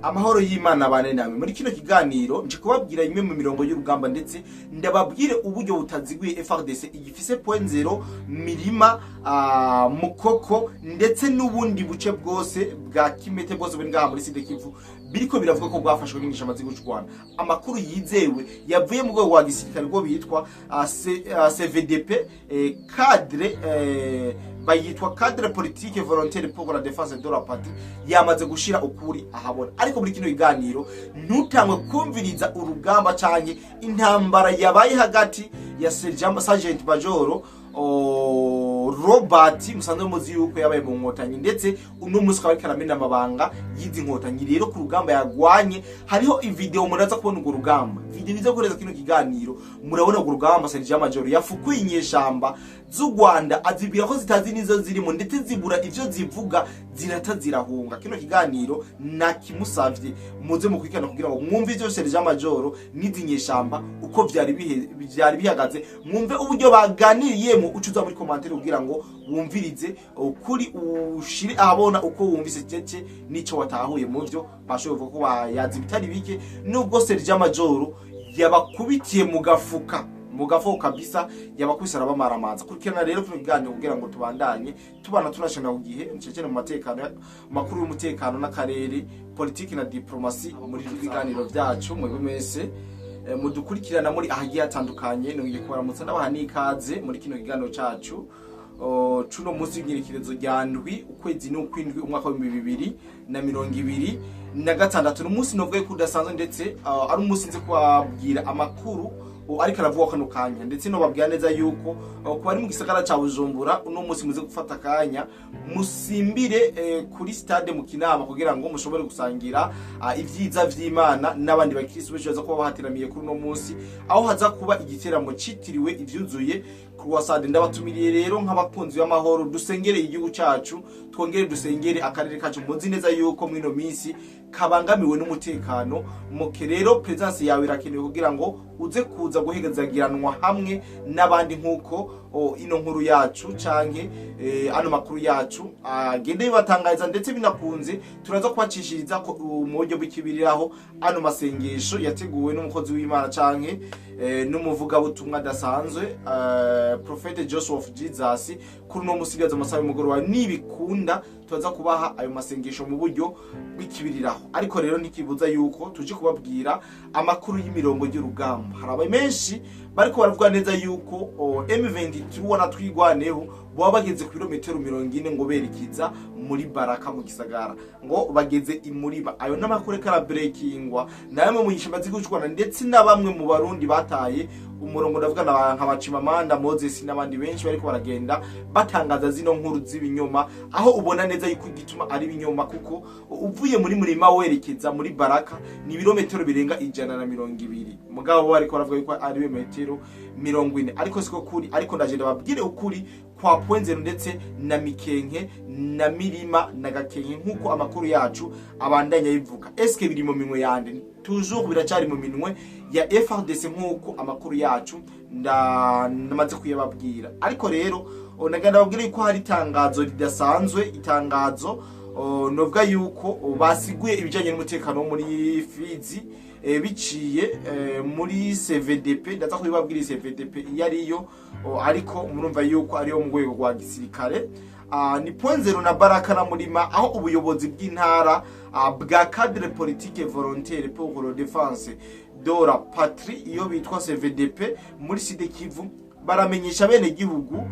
Amahoro y'Imana bane namwe. Muri kino kiganiro nje kubabwira imwe mu mirongo y'urugamba, ndetse ndababwire uburyo butaziguye FARDC igifise Point Zéro, Mirima, Mukoko, ndetse n'ubundi buce bwose bwa Kimete, bwose buri ngaha muri Sud Kivu biriko biravuga ko bwafashwe n'inyeshamba z'igihugu cy'u Rwanda. Amakuru yizewe yavuye mu rwego rwa gisirikare rwo bitwa CVDP, cadre bayitwa Cadre Politique Volontaire pour la Défense de la Patrie, yamaze gushira ukuri ahabona. Ariko muri kino kiganiro ntutangwe kumviriza urugamba canke intambara yabaye hagati ya Sergeant Major Robert, musanzwe muzi yuko yabaye mu Nkotanyi, ndetse uno munsi akaba ariko aramena amabanga y'izi Nkotanyi. Rero ku rugamba yagwanye hariho ivideo, muraza kubona urwo rugamba. Video iza gukoreza kino kiganiro, murabona urwo rugamba. Sergeant Major yafukuye inyeshamba z'u Rwanda, azibwira ko zitazi nizo zirimo, ndetse zibura ivyo zivuga, zirata zirahunga. Kino kiganiro nakimusavye muze mukurikirana kugira ngo mwumve ivyo Sergeant Major n'izi nyeshamba uko vyari bihagaze, mwumve uburyo baganiriyemo. Ucuza muri commentaire kugira ngo wumvirize ukuri, ushire ahabona uko wumvise cece nico watahuye mu vyo bashoboye kuvuga ko bayazi bitari bike, nubwo Sergeant Major yabakubitiye mu gafuka, mu gafuka kabisa, yabakubise arabamaramaza. Kurikirana rero kino kiganiro kugira ngo tubandanye tubana tunashana ku gihe ncecene mu matekano, makuru y'umutekano n'akarere, politiki na diplomasi. Muri ibiganiro byacu, mwebwe mwese mudukurikirana muri ahagiye hatandukanye, nongeye kubaramutsa, ndabaha n'ikaze muri kino kiganiro cacu cuno munsi w'igerekerezo rya 7, ukwezi n'ukwindwi, umwaka wa 2026. Ni umunsi novuga yuko udasanzwe, ndetse ari umunsi nze kubabwira amakuru ariko aravugwa kano kanya, ndetse nobabwira neza yuko ku bari mu gisagara ca Bujumbura, uno munsi muze gufata akanya musimbire kuri stade mu Kinama kugira ngo mushobore gusangira ivyiza vy'Imana n'abandi bakristo benshi baza kuba bahateramiye kuri uno munsi, aho haza kuba igiteramo citiriwe Ivyuzuye Croisade. Ndabatumiriye rero nk'abakunzi b'amahoro, dusengere igihugu cacu, twongere dusengere akarere kacu. Muzi neza yuko mwino minsi kabangamiwe n'umutekano muke. Rero presence yawe irakenewe kugira ngo uze kuza guhezagiranwa hamwe n'abandi, nk'uko ino nkuru yacu canke ano makuru yacu agende bibatangariza. Ndetse binakunze turaza kubacishiriza ko mu buryo bw'ikibiriraho ano masengesho yateguwe n'umukozi w'Imana canke n'umuvugabutumwa adasanzwe, Prophet Joshua of Jesus, kuri uno musi byaza amasaha y'umugoroba. Nibikunda turaza kubaha ayo masengesho mu buryo bw'ikibiriraho. Ariko rero ntikibuza yuko tuje kubabwira amakuru y'imirongo y'urugamba. Hari aba menshi bariko baravuga neza yuko M23 na Twigwaneho baba bageze ku birometero 40 ngo berekeza muri Baraka mu gisagara, ngo bageze imuriba. Ayo n'amakuru karabreakingwa na bamwe mu nyeshamba z'u Rwanda, ndetse na bamwe mu Barundi bataye umurongo, ndavuga na nka Bacimamanda Moses n'abandi benshi bariko baragenda batangaza zino nkuru z'ibinyoma, aho ubona neza yuko igituma ari ibinyoma kuko uvuye muri Murima werekeza muri Baraka ni ibirometero birenga 120, mugabo bo bariko baravuga yuko ari ibirometero 40, ariko siko kuri. Ariko ndaje ndababwire ukuri kwa Point Zéro, ndetse na Mikenke na Mirima na Gakenke, nk'uko amakuru yacu abandanya yivuga. Eske biri mu minwe yande? Toujours biracari mu minwe ya FARDC, nk'uko amakuru yacu ndamaze kuyababwira. Ariko rero nagenda babwire yuko hari itangazo ridasanzwe, itangazo novuga yuko basiguye ibijanye n'umutekano wo muri Fizi biciye muri CVDP. Ndaza kubibabwira CVDP iyo ariyo, ariko murumva yuko ariyo mu rwego rwa gisirikare. Ni Point Zéro na Baraka na Murima, aho ubuyobozi bw'intara bwa Cadre Politique Volontaire pour la Défense de la Patrie, iyo bitwa CVDP muri Sud Kivu, baramenyesha bene gihugu,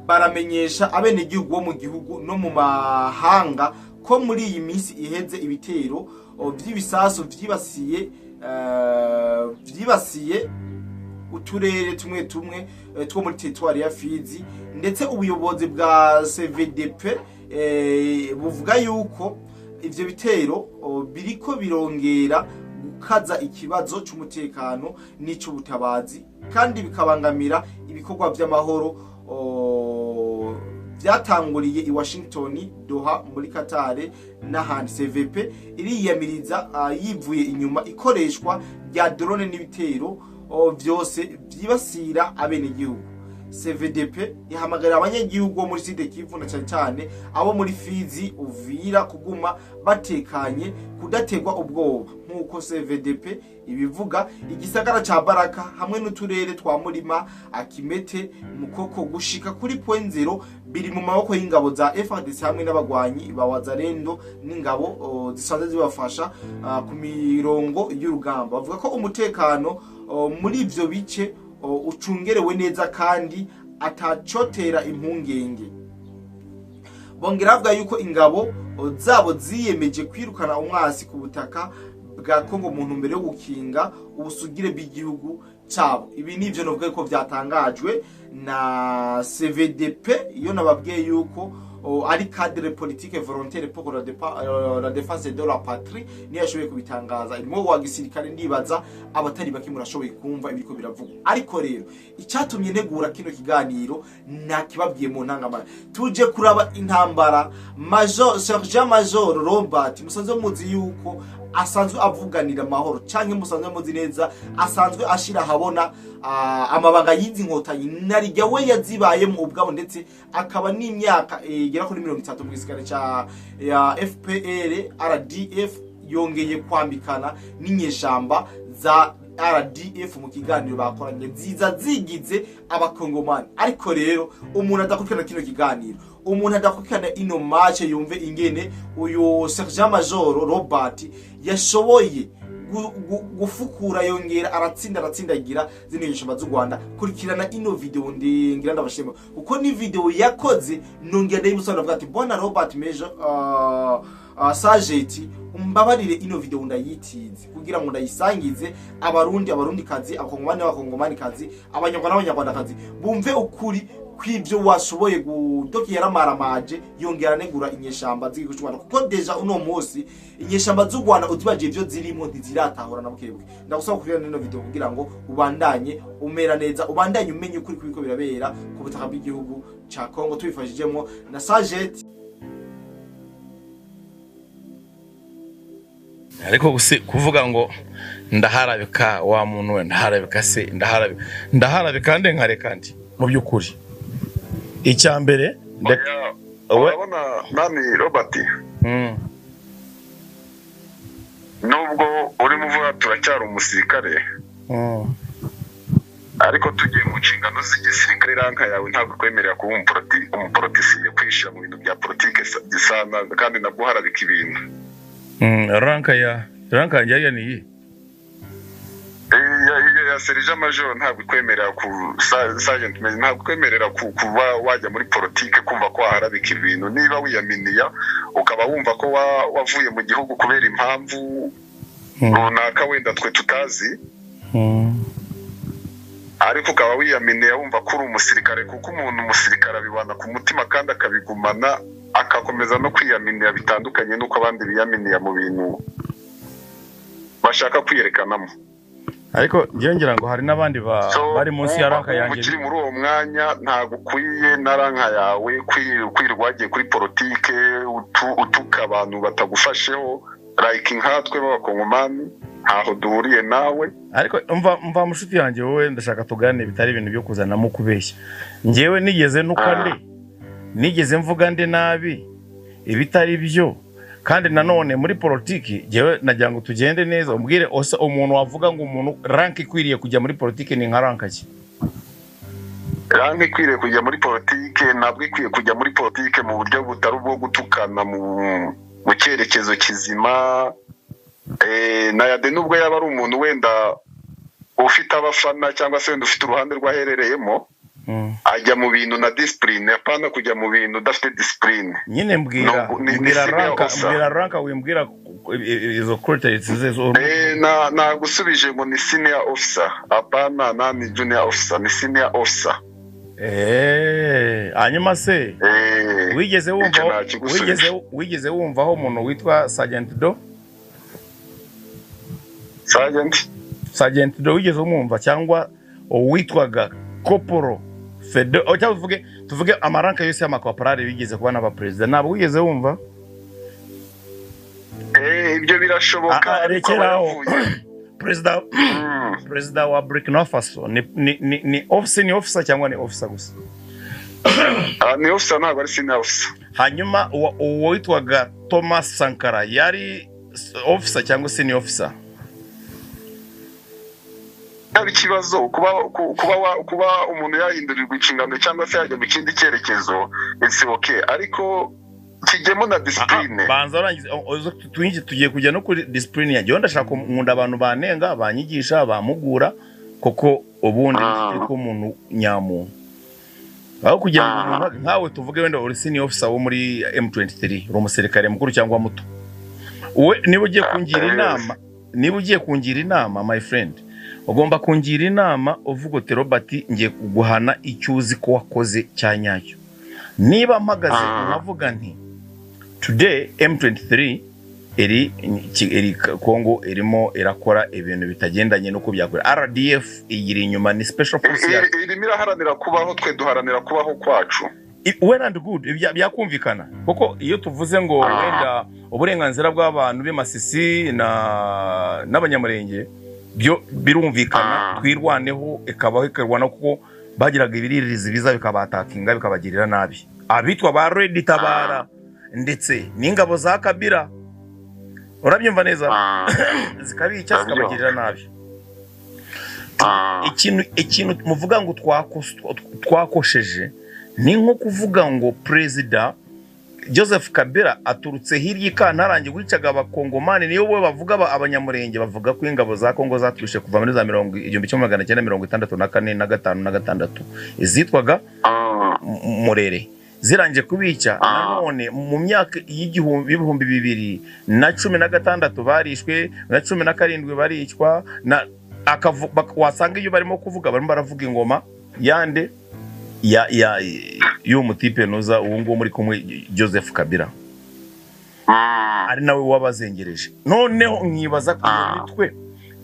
baramenyesha abenegihugu bo mu gihugu no mu mahanga ko muri iyi minsi iheze ibitero vy'ibisasu vyibasiye uturere tumwe tumwe two muri teritwari ya Fizi. Ndetse ubuyobozi bwa CVDP buvuga yuko ivyo bitero biriko birongera gukaza ikibazo c'umutekano n'ic'ubutabazi, kandi bikabangamira ibikorwa vy'amahoro vyatanguriye i Washington, Doha muri Qatar n'ahandi. CVP iriyamiriza yivuye inyuma ikoreshwa rya drone n'ibitero vyose vyibasira abenegihugu. CVDP ihamagarira abanyagihugu bo muri Sud Kivu na cyane cyane abo muri Fizi, Uvira kuguma batekanye, kudategwa ubwoba nk'uko CVDP ibivuga. Igisagara ca Baraka hamwe n'uturere twa Murima, Akimete, Mukoko gushika kuri point zero biri mu maboko y'ingabo za FARDC hamwe n'abagwanyi ba Wazalendo n'ingabo zisanzwe zibafasha ku mirongo y'urugamba. Bavuga ko umutekano muri ivyo bice ucungerewe neza kandi atacotera impungenge. Bongera bavuga yuko ingabo zabo ziyemeje kwirukana umwasi ku butaka bwa Kongo mu ntumbero yo gukinga ubusugire bw'igihugu cabo. Ibi nivyo novuga ko vyatangajwe na CVDP, iyo nababwiye yuko ari cadre politique volontaire pour la défense de la patrie, niyo yashoboye kubitangaza. Irimo wa gisirikare, ndibaza abatari bake murashoboye kumva ibiriko biravugwa. Ariko rero icyatumye ntegura kino kiganiro nakibabwiye mu ntangamara. Tuje kuraba intambara Major, Sergeant Major Robert, musanzwe muzi yuko asanzwe avuganira amahoro, canke musanzwe muzi neza asanzwe ashira ahabona amabanga y'izi nkotanyi narijya we yazibayemo ubwabo, ndetse akaba n'imyaka igera kuri 30 mu gisirikare ca ya FPR RDF, yongeye kwambikana n'inyeshamba za RDF mu kiganiro bakoranye ziza zigize abakongomani. Ariko rero umuntu adakurikirana kino kiganiro, umuntu adakurikirana ino match, yumve ingene uyu Sergeant Major Robert yashoboye gufukura yongera aratsinda, aratsindagira zino nyeshamba z'u Rwanda. Kurikirana ino video, ndingira ndabashima kuko ni video yakoze, nongera ndayimusaba, ndavuga ati bona Robert Major Sergeant, umbabarire ino video ndayitize kugira ngo ndayisangize abarundi, abarundi kazi, abakongomani n'abakongomani kazi, abanyarwanda n'abanyarwandakazi, bumve ukuri kw'ibyo washoboye gudoki. Yaramaramaje yongera anegura inyeshamba z'igihugu cy'u Rwanda, kuko déjà uno munsi inyeshamba z'u Rwanda uzibagiye ivyo zirimo ntiziratahura na bukebuke. Ndagusaba kurikirana ino video kugira ngo ubandanye umera neza, ubandanye umenye ukuri kw'ibiko birabera ku butaka bw'igihugu ca Kongo, tubifashijemwo na Sergeant. Ariko kuvuga ngo ndaharabika wa muntu we, ndaharabika se, ndaharabika, ndaharabika nde, nkareka ndi mu by'ukuri icya mbere Oya, urabona nani Robert, nubwo urimo uvuga turacyari umusirikare, ariko tugiye mu nshingano z'igisirikare, rank yawe ntabwo ikwemerera kuba umupoliticien, kwishyira mu bintu bya politike gisana kandi nabwo uharabika ibintu. Rank ya rank yanjye hariya ni iyi. Ya sergeant major ntabwo ikwemerera ku sergeant major, ntabwo ikwemerera kuba wajya muri politike, kumva ko waharabika ibintu. Niba wiyaminiya ukaba wumva ko wavuye mu gihugu kubera impamvu runaka wenda twe tutazi, ariko ukaba wiyaminiye wumva ko uri umusirikare, kuko umuntu umusirikare abibana ku mutima kandi akabigumana, akakomeza no kwiyaminiya bitandukanye n'uko abandi biyaminiya mu bintu bashaka kwiyerekanamo. Ariko njyewe ngira ngo hari n'abandi So, bari munsi ya wumva rank yanjye. Ukiri muri uwo mwanya, ntabwo ukwiye na rank yawe kwirirwa wagiye kuri politike utuka abantu batagufasheho, like nkatwe b'abakongomani ntaho duhuriye nawe. Ariko mva mushuti yanjye wowe, ndashaka tuganire bitari ibintu byo kuzanamo kubeshya. Njyewe nigeze nuka nde? Nigeze mvuga nde nabi ibitari byo? Kandi nanone muri politiki, njyewe nagira ngo tugende neza, umbwire ose umuntu wavuga ngo umuntu rank ikwiriye kujya muri politiki ni nka rank ki? Rank ikwiriye kujya muri politike ntabwo ikwiye kujya muri politike mu buryo butari ubwo gutukana, mu cyerekezo kizima. Na yade nubwo yaba ari umuntu wenda ufite abafana cyangwa se wenda ufite uruhande rw'aherereyemo, ajya mu bintu na discipline, apana kujya mu bintu udafite discipline. Nyine mbwira Ni mbwira senior rank officer. Mbwira rank, wimbwira izo criteria zo. Na nagusubije ngo ni senior officer, apana nani junior officer, ni senior officer. Hanyuma se wigeze wumva Icyo nakigusubije. Wigeze wumvaho umuntu witwa Sergeant Do? Sergeant? Sergeant Do wigeze umwumva, cyangwa uwitwaga Koporo Fedo, oh, cyangwa tuvuge amarank yose y'amakoporari bigeze kuba n'abaperezida, ntabwo wigeze wumva? Ibyo birashoboka, Ah, ah, ariko rekeraho. aba yavuye. Perezida. Perezida wa Burkina Faso ni officer, ni officer cyangwa ni officer gusa? Ah, ni officer, ntabwo ari senior officer. Hanyuma uwo witwaga Thomas Sankara yari officer cyangwa senior officer? Yaba ikibazo kuba umuntu yahindurirwa inshingano cyangwa se yajya mu kindi cyerekezo, it's okay, ariko kijyemo na discipline. Aha, banza urangize. Tugiye kujya no kuri discipline yanjye. Ndashaka, nkunda abantu banenga, banyigisha, bamugura, kuko ubundi ko umuntu nyamuntu aho kugira ngo umuntu nkawe, tuvuge wenda uri senior officer wo muri M23, uri umusirikare mukuru cyangwa muto, we niba ugiye kungira inama, niba ugiye kungira inama, my friend, ugomba kungira inama uvuga uti: "Robert, ngiye kuguhana icyo uzi ko wakoze cya nyacyo." Niba mpagaze nkavuga nti today M23 iri Congo, irimo irakora ibintu bitagendanye n'uko byakora, RDF iyiri inyuma, ni special force ya Irimo iraharanira kubaho, twe duharanira kubaho kwacu. Well and good, byakumvikana, kuko iyo tuvuze ngo wenda uburenganzira bw'abantu b'i na n'abanyamurenge byo birumvikana, Twirwaneho ikabaho, ikarwana, kuko bagiraga ibiririzi biza bikabatakinga, bikabagirira nabi, abitwa ba Red Tabara ndetse n'ingabo za Kabila, urabyumva neza, zikabica, Ndabyumva. zikabagirira nabi. Ikintu muvuga ngo twakosheje ni nko kuvuga ngo Perezida Joseph Kabila aturutse hirya ikantarange wicaga abakongomani, niyo bo bavuga abanyamurenge bavuga ko ingabo za Kongo zatwishe kuva muri za mirongo 1964 na gatanu na gatandatu, izitwaga Murere, zirangije kubica. Nanone mu myaka y'igihumbi 2016 barishwe, na 17 baricwa na wasanga iyo barimo kuvuga, barimo baravuga ingoma yande? Ya y'uwo mutipe nuza uwo nguwo muri kumwe, Joseph Kabila, ari nawe wabazengereje. Noneho nkibaza ko iyo mitwe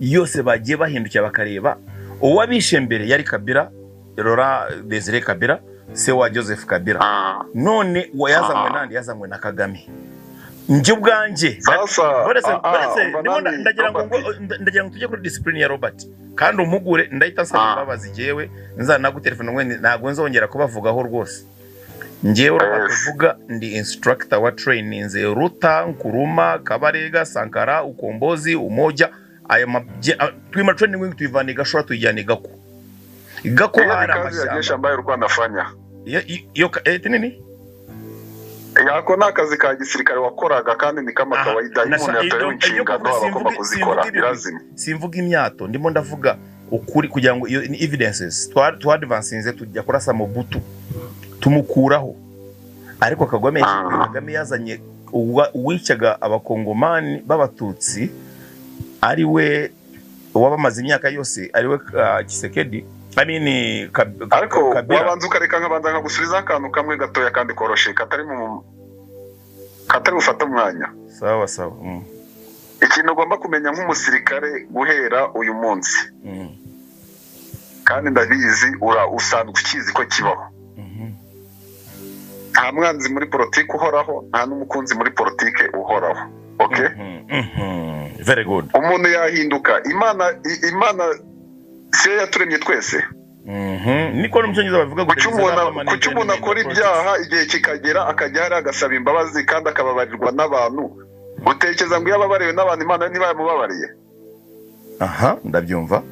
yose bagiye bahindukira bakareba uwabishe mbere yari Kabila, Laurent Desire Kabila, se wa Joseph Kabila. None wa yazanywe nande? Yazanywe na Kagame. Njye ubwanjye Sasa buretse umva ndimo nani, ndagira ngo Robert. Ndagira ngo tujye kuri discipline ya Robert, kandi umpugure. Ndahita nsaba imbabazi jyewe, nzanagutelefona ngo ntabwo nzongera kubavugaho rwose. Njyewe Robert uvuga, ndi instructor wa traininze Ruta, Nkuruma, Kabarega, Sankara, Ukombozi, Umoja, ayo twima training wing tuyivana i Gashora, tuyijyana i Gako. I Gako Hiyo ni hari kazi ya jeshi amashyamba. ambayo ulikuwa nafanya. Iyo nini? Yako ni akazi ka gisirikare wakoraga, kandi ni kama Aha, kawaida, iyo umuntu yatorewe iyo inshingano kuvuga aba agomba kuzikora, simvuga ibigwi. birazima. Simvuga imyato, ndimo ndavuga ukuri kugira ngo iyo ni evidences. Twa advancinze tujya kurasa Mobutu, tumukuraho, ariko Kagame Kagame yazanye uwicaga abakongomani b'abatutsi, ari we wabamaze imyaka yose, ari we Tshisekedi, I mean, Ariko Kabila. wabanza ukareka nkabanza nkagusubizaho akantu kamwe gatoya kandi koroshe, katari bufate umwanya. Sawa sawa. Ikintu ugomba kumenya nk'umusirikare guhera uyu munsi, kandi ndabizi usanzwe ukizi ko kibaho, nta mwanzi muri politiki uhoraho, nta n'umukunzi muri politiki uhoraho, okay? Very good. Umuntu yahinduka. Imana siyo yaturemye twese? Niko no mu cyongereza bavuga ngo Kuki there is a permanent kuki umuntu enemy in the akora politics. ibyaha, igihe kikagera akajya hariya agasaba imbabazi kandi akababarirwa n'abantu? Utekereza ngo iyo ababariwe n'abantu, Imana ntibayamubabariye? Aha ndabyumva.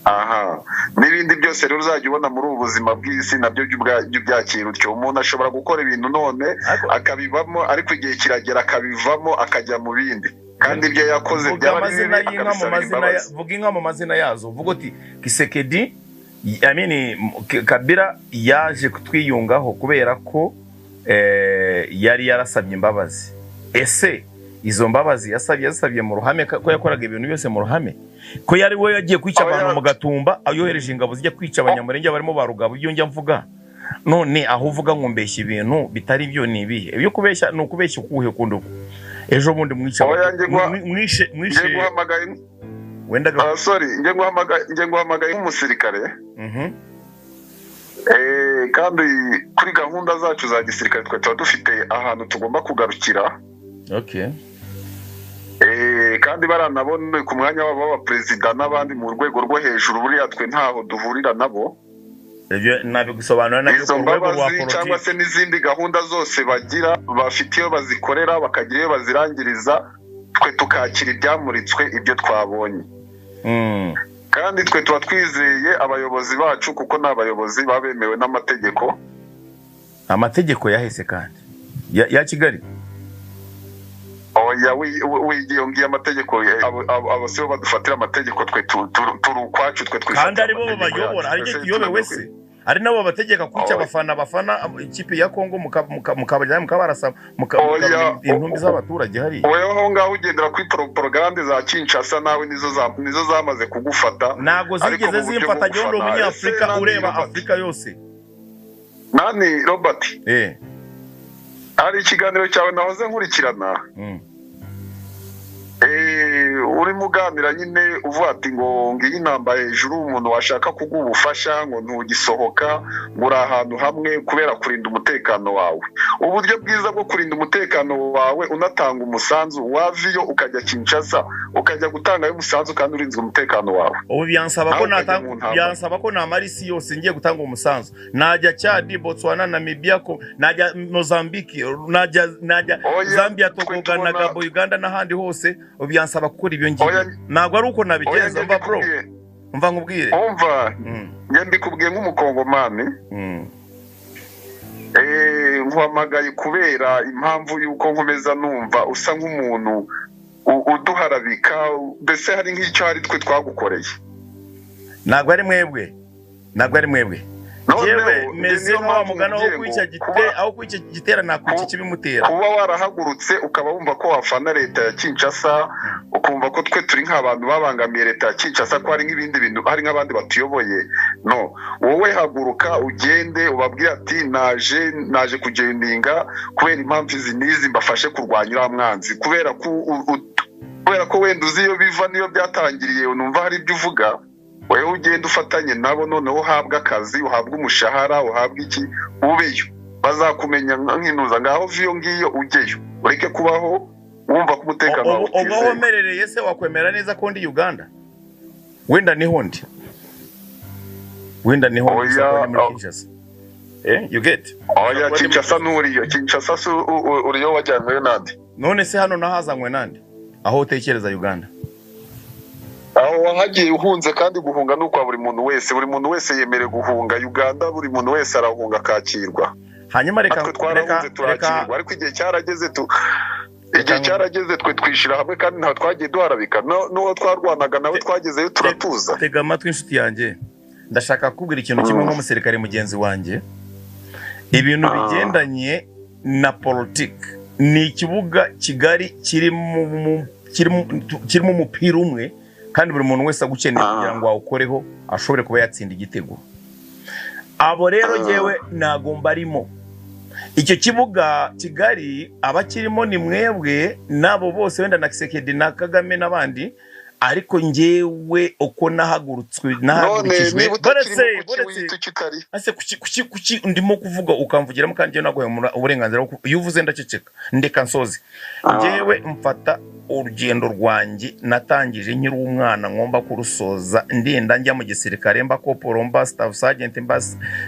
Aha, n'ibindi byose rero uzajya ubona muri ubu buzima bw'isi nabyo jya ubyakira utyo. Umuntu ashobora gukora ibintu none Ariko akabivamo, ariko igihe kiragera akabivamo, akajya mu bindi, kandi ibyo yakoze vuga byaba ari amazina bibi y'inka mu akabisabira mazina ya, imbabazi. vuga inka mu mazina yazo, vuga uti Tshisekedi, I mean, Kabila yaje kutwiyungaho kubera ko yari yarasabye imbabazi. Ese izo mbabazi yasabye, yazisabye mu ruhame, ko yakoraga ibintu byose mu ruhame, ko yari we yagiye kwica Aba abantu mu Gatumba, yohereje ingabo zijya kwica abanyamurenge barimo ba Rugabo, ibyo njya mvuga? None aho uvuga ngo mbeshya ibintu bitari byo, ni ibihe ibyo kubeshya? Ni ukubeshya ukuhe kundi uku? Ejo bundi mwica Oya, mwishe mwishe njye guhamagaye wenda Ah, sorry, njye nguhamagaye nk'umusirikare. Kandi kuri gahunda zacu za gisirikare twe tuba dufite ahantu tugomba kugarukira. Kandi baranabone ku mwanya wabo w'abaperezida n'abandi mu rwego rwo hejuru, buriya twe ntaho duhurira nabo. Ibyo nabigusobanura nabyo Izo ku rwego rwa mbabazi cyangwa politiki. se n'izindi gahunda zose bagira, bafite iyo bazikorera, bakagira iyo bazirangiriza, twe tukakira ibyamuritswe, ibyo twabonye. Kandi twe tuba twizeye abayobozi bacu, kuko ni abayobozi baba bemewe n'amategeko. Amategeko yahese kandi ya Kigali. Oya, wigiye ngiye amategeko, abo sibo badufatira amategeko, twe turi ukwacu, twe twifatira Kandi aribo amategeko babayobora yacu. ari cyo Twese kiyobewe tunanirwe. se ari nabo babategeka kwica Oya. abafana ikipe ya Kongo, mukabajyana mukabarasa, Oya. mukabona intumbi z'abaturage hariya. Wowe aho ngaho ugendera kuri propagande za Kinshasa, nawe nizo zamaze kugufata. Ntabwo Ariko zigeze mu buryo zimfata, bwo jyewe ndi gufana, umunyafurika ese nani ureba Robert? Afurika yose. Nani Robert, Eh. hari ikiganiro cyawe nahoze nkurikirana. Urimo uganira nyine uvuga ati ngo ngiyi intambara hejuru, umuntu washaka kuguha ubufasha ngo ntugisohoka, ngo uri ahantu hamwe kubera kurinda umutekano wawe. Uburyo bwiza bwo kurinda umutekano wawe unatanga umusanzu, wava iyo ukajya Kinshasa, ukajya gutangayo umusanzu kandi urinzwe umutekano wawe. Ubu byansaba ko Nawe ukajya natanga mu ntambara. Byansaba ko namara isi yose ngiye gutanga umusanzu. Najya Chad, Botswana, Namibia, ko najya Mozambique, najya Oya, Zambia, twe Togo, Ghana, tubona- Gabo, Uganda n'ahandi hose. Ubu byansaba gukora ibyo ngibyo. Oya. Ntabwo ari uko Oya, nabigenza. njye Mva bro, mbikubwiye. mva nkubwire. Umva, njye mbikubwiye nk'umukongomani. Nkuhamagaye kubera impamvu y'uko nkomeza numva usa nk'umuntu uduharabika, mbese hari nk'icyo hari twe twagukoreye. Ntabwo ari mwebwe, ntabwo ari mwebwe. Noneho, Yewe, njye meze niyo nka wa mpamvu mugani aho nkubwiye kwica ngo gite aho kwica gitera nakwica ikibimutera. Kuba warahagurutse ukaba wumva ko wafana leta ya Kinshasa, ukumva ko twe turi nk'abantu babangamiye leta ya Kinshasa, ko hari nk'ibindi bintu, hari nk'abandi batuyoboye, no wowe haguruka ugende ubabwire ati naje kugendinga kubera impamvu izi n'izi, mbafashe kurwanya uriya mwanzi, kubera ko wenda uzi iyo biva n'iyo byatangiriye. Numva hari ibyo uvuga, wowe ugenda ufatanye nabo, noneho uhabwe akazi, uhabwe umushahara, uhabwe iki, ubeyo bazakumenya nk'inuza ngaho viyo ngiyo, ujyeyo ureke kubaho wumva ko umutekano wawe Ubu aho utizewe. mperereye se wakwemera neza ko ndi Uganda? Wenda niho ndi, wenda niho ndi, Oya, gusa ko ndi muri oh. Kinshasa. You get? Oya, Kinshasa nturiyo, Kinshasa si uriyo, wajyanyweyo nande? None se hano nahazanywe nande aho utekereza Uganda? Aho wahagiye uhunze, kandi guhunga ni ukwa buri muntu wese, buri muntu wese yemerewe guhunga Uganda, buri muntu wese arahunga akakirwa. Hanyuma reka Natwe reka twarahunze reka turakirwa, ariko igihe cyarageze twe twishyira hamwe, kandi ntawe twagiye duharabika. N'uwo twarwanaga nawe twagezeyo turatuza. Tega amatwi inshuti yanjye, ndashaka kukubwira ikintu kimwe nk'umusirikare mugenzi wanjye. Ibintu bigendanye na politiki ni ikibuga kigari kirimo umupira umwe, kandi buri muntu wese agukeneye kugira ngo awukoreho ashobore kuba yatsinda igitego. Abo rero ngewe ntago mbarimo. Icyo kibuga kigari abakirimo ni mwebwe n'abo bose, wenda na Kisekedi na Kagame n'abandi, ariko ngewe uko nahagurutswe None nahagurukijwe niba boretse utakirimo, kuki boretse wita icyo utari? Ese kuki ndimo kuvuga ukamvugiramo, kandi njyewe naguhaye uburenganzira bwo iyo uvuze ndaceceka, ndeka nsoze. Njyewe mfata urugendo rwanjye natangije nkiri umwana, ngomba kurusoza. Ndinda njya mu gisirikare, mba koporo, mba staff sergeant,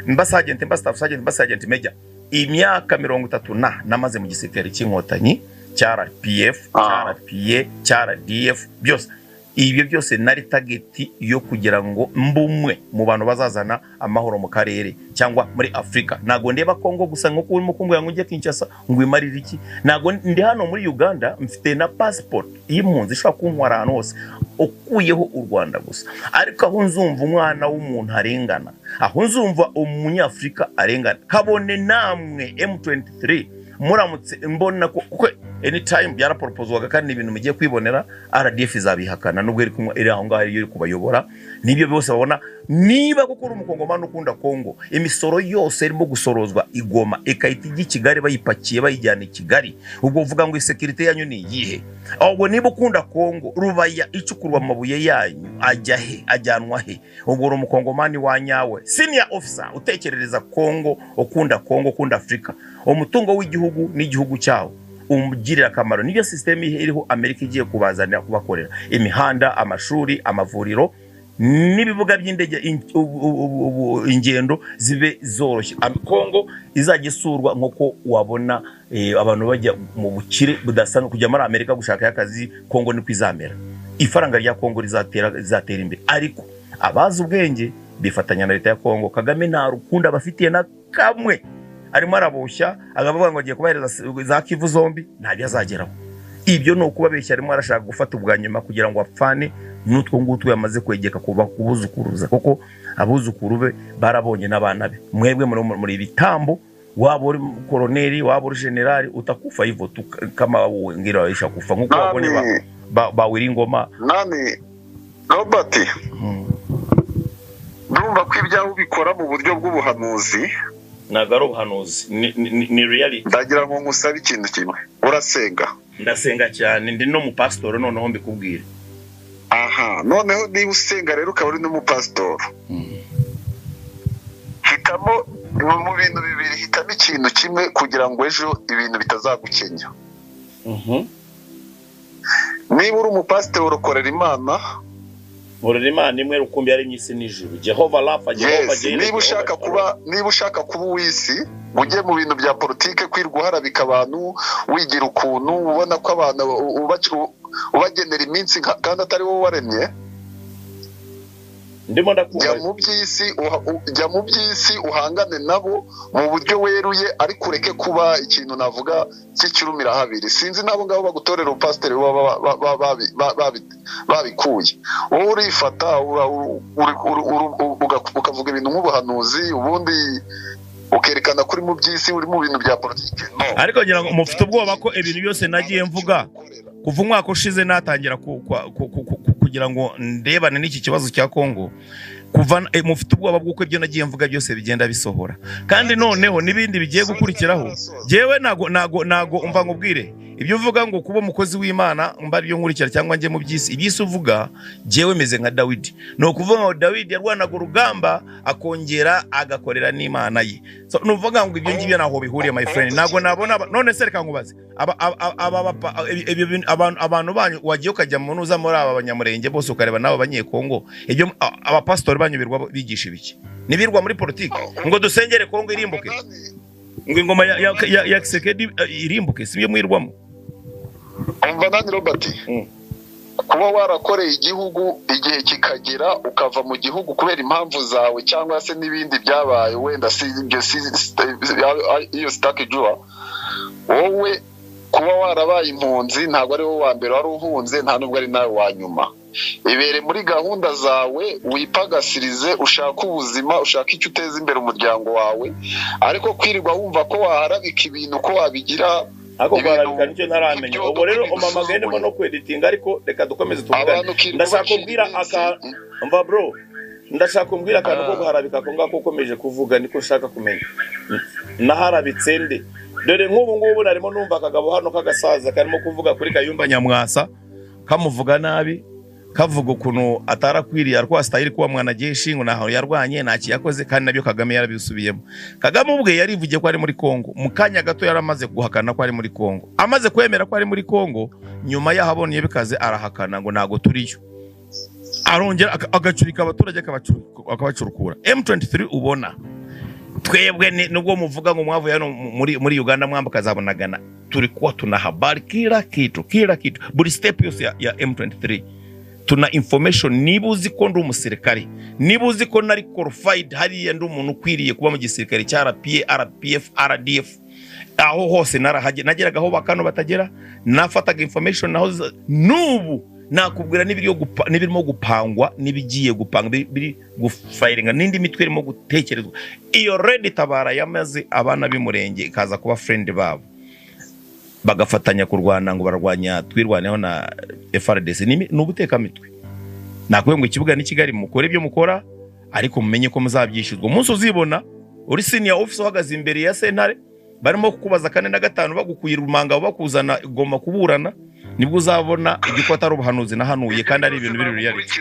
mba sergeant, mba staff sergeant, mba sergeant major, imyaka 30 na namaze mu gisirikare cy'inkotanyi, cya RPF, cya RPA, cya RDF, byose ibyo byose nari target yo kugira ngo mbe umwe mu bantu bazazana amahoro mu karere cyangwa muri Afurika. Ntabwo ndeba Kongo gusa nkuko urimo kumbwira ngo ujye Kinshasa ngo imarire iki. Ntabwo ndi hano muri Uganda, mfite na passport y'impunzi ishobora kuntwara ahantu hose ukuyeho u Rwanda gusa. Ariko aho nzumva umwana w'umuntu arengana, aho nzumva umunyafurika arengana, kabone namwe M23 muramutse mbona ko, kuko anytime byaraproposwaga, kandi ni ibintu mugiye kwibonera, RDF izabihakana nubwo iri kumwe, iri aho ngaho iri kubayobora nibyo byose babona. Niba kuko uri umukongomani ukunda Kongo, imisoro yose irimo gusorozwa igoma ikahita ijya i Kigali, bayipakiye bayijyana i Kigali, ubwo uvuga ngo isécurité yanyu ni iyihe? Ahubwo niba ukunda Kongo, Rubaya icukurwa amabuye yanyu ajya he, ajyanwa he? Ubwo uri umukongomani wa nyawe, senior officer utekerereza Kongo, ukunda Kongo, ukunda Afurika, umutungo w'igihugu n'igihugu cyawo. umugirira akamaro. Niyo system iriho Amerika igiye kubazanira, kubakorera imihanda, amashuri, amavuriro n'ibibuga by'indege, ingendo zibe zoroshye. Kongo izajya isurwa nk'uko wabona abantu bajya mu bukire budasanzwe kujya muri Amerika gushaka akazi. Kongo niko izamera, ifaranga rya Kongo rizatera imbere. Ariko abazi ubwenge bifatanya na leta ya Kongo. Kagame nta rukundo abafitiye na kamwe, arimo araboshya akavuga ngo agiye kubahereza za Kivu zombi, ntabyo azageraho. Ibyo ni ukubabeshya, arimo arashaka gufata ubwa nyuma kugira ngo apfane n'utwo ngutwo yamaze kwegeka kuba kubuzukuruza, kuko abuzukuru be barabonye n'abana be. Mwebwe muri ibitambo, waba uri koroneri, waba uri generali, utakufa hivyo tu kama wengine waisha kufa nkuko wabonye ba Ngoma. Nani Robert, ndumva ko ibyawe ubikora mu buryo bw'ubuhanuzi. Ntabwo ari ubuhanuzi, ni reality. Ndagira ngo ngusabe ikintu kimwe, urasenga? Ndasenga cyane, ndi no mupasitori noneho mbikubwire. Aha, noneho niba usenga rero ukaba uri n'umupasitori, hitamo mu bintu bibiri, hitamo ikintu kimwe kugira ngo ejo ibintu bitazagukenya. Niba uri umupasitori ukorera Imana, nkorera Imana imwe rukumbi yaremye isi n'ijuru, Jehova Rafa, Jehova Jireh. Niba ushaka kuba uw'isi, ujye mu bintu bya politike, kwirwa uharabika abantu, wigira ukuntu ubona ko abantu ubagenera iminsi kandi atari wowe waremye. Ndimo ndakumva. Jya mu by'isi uhangane nabo mu buryo weruye, ariko ureke kuba ikintu navuga cy'ikirumira habiri. Sinzi nabo ngabo bagutorera upasiteri babikuye. Wowe urifata ukavuga ibintu nk'ubuhanuzi, ubundi ukerekana kuri mu by'isi uri mu bintu bya politike. Ariko ngira ngo mufite ubwoba ko ibintu byose nagiye mvuga kuva umwaka ushize natangira kugira ngo ndebane n'iki kibazo cya Kongo, kuva mufite ubwoba bw'uko ibyo nagiye mvuga byose bigenda bisohora, kandi noneho n'ibindi bigiye gukurikiraho. Jewe nago umva ngubwire, ibyo uvuga ngo kuba umukozi w'Imana mba ariyo nkurikira cyangwa njye mu by'isi, iby'isi uvuga jewe meze nka Dawidi. Ni ukuvuga ngo Dawidi yarwanaga urugamba akongera agakorera n'Imana ye. So nuvuga ngo ibyo ngibyo naho bihuriye, my friend, ntago nabona. None se reka nkubaze, abantu banyu wagiye ukajya mu nuza muri aba banyamurenge bose ukareba nabo abanyekongo, ibyo abapasitori banyu birwa bigisha ibiki? Nibirwa muri politiki ngo dusengere Kongo irimbuke, ngo ingoma ya Kisekedi irimbuke, sibyo mwirwamo? Umva nani Robert, kuba warakoreye igihugu igihe kikagera ukava mu gihugu kubera impamvu zawe cyangwa se n'ibindi byabaye, wenda si ibyo, si iyo sitakijua, wowe kuba warabaye impunzi ntabwo ari wowe wa mbere wari uhunze, nta nubwo ari nawe wa nyuma. Ibere muri gahunda zawe, wipagasirize, ushaka ubuzima, ushaka icyo uteza imbere umuryango wawe, ariko kwirirwa wumva ko waharabika ibintu ko wabigira. Ako guharabika nicyo ntaramenya. Ubu rero umamagaye ndimo no kweditinga, ariko reka dukomeze tuvugane. Ndashaka kumbwira mva bro, ndashaka kumbwira akantu ko guharabika ko ngako ukomeje kuvuga, niko nshaka kumenya. Naharabitse nde? Dore nk'ubu ngubu narimo numva akagabo hano k'agasaza karimo kuvuga kuri Kayumba Nyamwasa, kamuvuga nabi, kavuga ukuntu atarakwiriye arwasitayiri kuba mwanajeshi, ngo naho yarwanye ntacyo yakoze, kandi nabyo Kagame yarabisubiyemo. Kagame ubwe yarivugiye ko ari muri Kongo, mu kanya gato yaramaze guhakana ko ari muri Kongo. Amaze kwemera ko ari muri Kongo, nyuma yahabonye bikaze arahakana ngo ntago turiyo. Arongera agacurika abaturage akabacurukura. M23 ubona twebwe nubwo muvuga ngo mwavuye hano muri Uganda mwambuka zabonagana, tulikuwa tuna habari kila kitu, kila kitu, buri step yose ya M23 tuna information. Niba uzi ko ndi umusirikare, niba uzi ko nari qualified hariya, ndi umuntu ukwiriye kuba mu gisirikare cya RPA, RPF, RDF, aho hose narahagera, nageraga aho bakano batagera, nafataga information naho. N'ubu nakubwira n'ibirimo gupangwa n'ibigiye gupanga, biri gufayiringa, n'indi mitwe irimo gutekerezwa. Iyo Red Tabara yamaze abana b'Umurenge ikaza kuba friend babo, bagafatanya kurwana ngo barwanya twirwaneho na FRDC, ni ubutekamitwe. Nakubwiye ngo ikibuga ni Kigali, mukore ibyo mukora, ariko mumenye ko muzabyishyurwa. Umunsi uzibona uri senior officer uhagaze imbere ya sentare, barimo kukubaza 4 na 5, bagukuye urumanga bakuzana igoma kuburana, nibwo uzabona igiko atari ubuhanuzi nahanuye, kandi ari ibintu biri reality.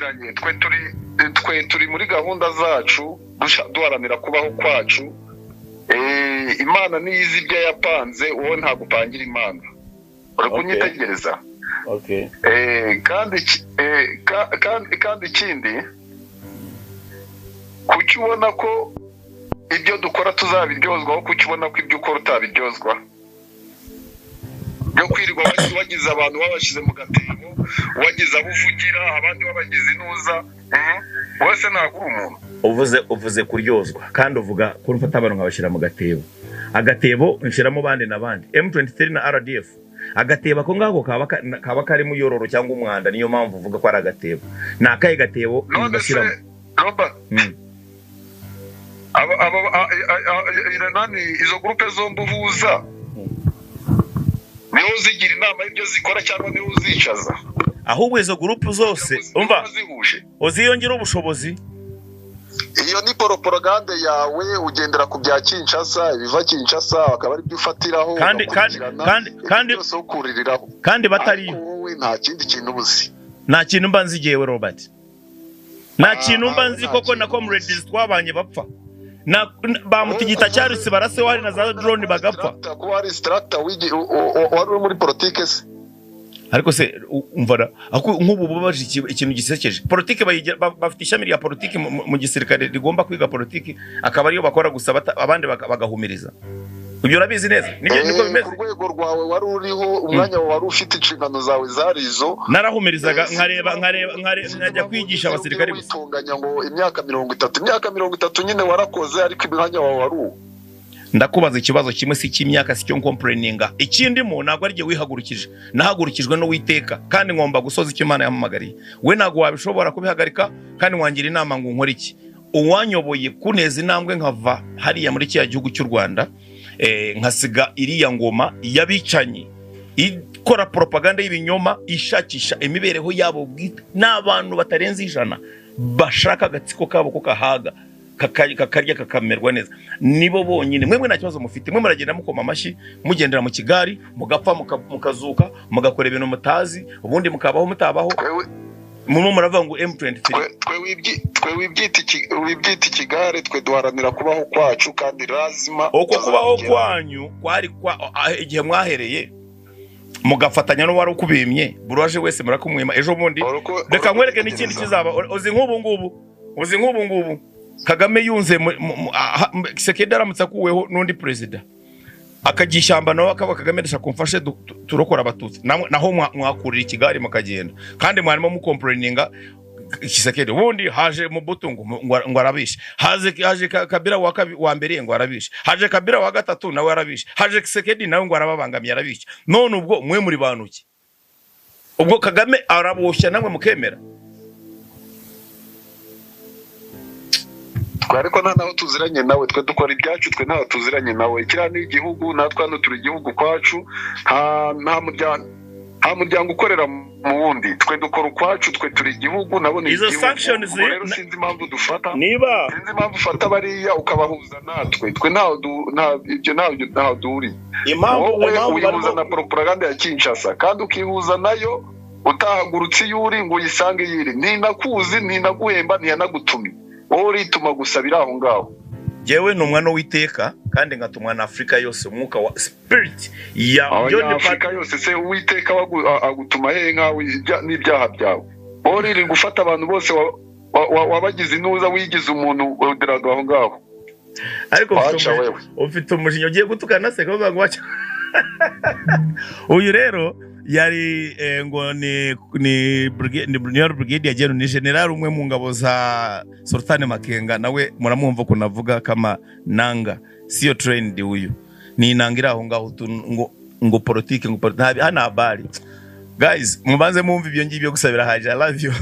Twe turi muri gahunda zacu duharanira kubaho kwacu. Imana niyizi ibyo yapanze, wowe ntabwo upangira Imana. Uri kunyitegereza? Okay. Kandi ikindi, kuki ubona ko ibyo dukora tuzabiryozwaho? Kuki ubona ko ibyo ukora utabiryozwa? Byo kwirirwa wagize abantu babashyize mu gatebo, wagize abo uvugira, abandi babagize intuza, wese ntabwo uri umuntu. Uvuze kuryozwa, kandi uvuga ko mfata abantu nkabashyira mu gatebo. Agatebo nshyiramo bande na bande, M23 na RDF. Agatebo ako ngako kaba karimo yororo cyangwa umwanda, niyo mpamvu uvuga ko ari agatebo. Ni akahe gatebo bashyiramo? Robert, izo groupe zombi uhuza, niwe uzigira inama y'ibyo zikora cyangwa niwe uzicaza? Ahubwo izo groupe zose umva uziyongera ubushobozi. Iyo ni propaganda yawe, ugendera ku bya Kinshasa, ibiva Kinshasa akaba ari byo ufatiraho, kandi byose ukuririraho, kandi batari wowe nta kindi kintu ubuzi. Nta kintu mba nzi jewe Robert, nta kintu mba nzi koko. Na comrades twabanye bapfa, na bamutigita cyaruse barase wari na za drone bagapfa. Kuba ari instructor wari muri politique se? Ariko se umvara nk'ubu bubaje ikintu gisekeje. Politike bafite ishami rya politike mu gisirikare rigomba kwiga politike, akaba ariyo bakora gusa, abandi bagahumiriza. Ibyo urabizi neza, nibyo niko bimeze. Ku rwego rwawe wari uriho, umwanya wari ufite, inshingano zawe zari izo. Narahumirizaga, nkareba nkajya kwigisha abasirikare gusa. Witunganya ngo imyaka 30, imyaka 30 nyine warakoze, ariko imyanya wawe wari uwo. Ndakubaza ikibazo kimwe, si cy'imyaka, si cyo nkomplaininga. Ikindimo ntabwo ari jye wihagurukije, nahagurukijwe no witeka, kandi ngomba gusoza icyo Imana yampamagariye. We ntabwo wabishobora kubihagarika, kandi wangira inama ngo nkore iki? Uwanyoboye kuneza intambwe nkava hariya muri kiriya gihugu cy'u Rwanda, nkasiga iriya ngoma y'abicanyi ikora propaganda y'ibinyoma, ishakisha imibereho yabo bwite, n'abantu batarenze 100 bashaka agatsiko kabo ko kahaga kakarya kakamerwa neza, nibo bonyine. Mwemwe nta kibazo mufite, mwe muragenda mukoma amashyi, mugendera mu kigari, mugapfa, mukazuka, mugakora ibintu mutazi, ubundi mukabaho mutabaho. Murimo muravuga ngo M23. Twe wibyita ikigare, twe duharanira kubaho kwacu, kandi lazima uko kubaho kwanyu kwari igihe mwahereye mugafatanya n'uwari ukubimye, buraje wese murakumwima. Ejo bundi reka nkwereke n'ikindi kizaba. Uzi nk'ubu ngubu Kagame yunze Tshisekedi aramutse akuweho n'undi perezida akajya ishyamba, nawe akaba Kagame ndashaka kumfashe turokora abatutsi, naho mwakurira ikigari mukagenda, kandi mwarimo mukomplaininga Tshisekedi. Ubundi haje Mobutu ngo arabishe, haje Kabila wa mbere ngo arabishe, haje Kabila wa gatatu nawe arabishe, haje Tshisekedi nawe ngo arababangamiye arabishe. None ubwo mwe muri bantuki? Ubwo Kagame araboshya namwe mukemera? Ariko nta naho tuziranye nawe, twe dukora ibyacu, twe ntaho tuziranye nawe. Kiriya ni igihugu, natwe hano turi igihugu kwacu, nta muryango ukorera mu wundi, twe dukora ukwacu, twe turi igihugu, nabo ni izo igihugu. Sanctions rero sinzi impamvu dufata, niba sinzi impamvu ufata bariya ukabahuza natwe, twe ntaho ibyo ntaho duhuriye. Impamvu uyihuza na propaganda ya Kinshasa, kandi ukihuza nayo utahagurutse iyo uri ngo uyisange yiri, ntinakuzi, ntinaguhemba, ntiyanagutumye, wowe urituma gusa biri aho ngaho. Jewe ni umwana w'Uwiteka, kandi ngatumwa na Afrika yose, umwuka wa spirit ya Afrika yose. Se Uwiteka agutuma hehe nkawe n'ibyaha byawe? Wowe uri gufata abantu bose wabagize intuza, wigize umuntu udiraga aho ngaho. Ariko ufite umujinya ugiye gutukana se ko ngo wacha. Uyu rero yari ngo ni brigadier general, ni general umwe mu ngabo za Sultan Makenga, nawe muramwumva ko navuga kama nanga siyo trained. Uyu ni nangira aho ngaho ngo politique, ngo hana habari. Guys, mubanze mwumva ibyo ngibyo gusabira haje. I love you.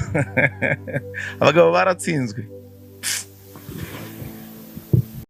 Abagabo baratsinzwe.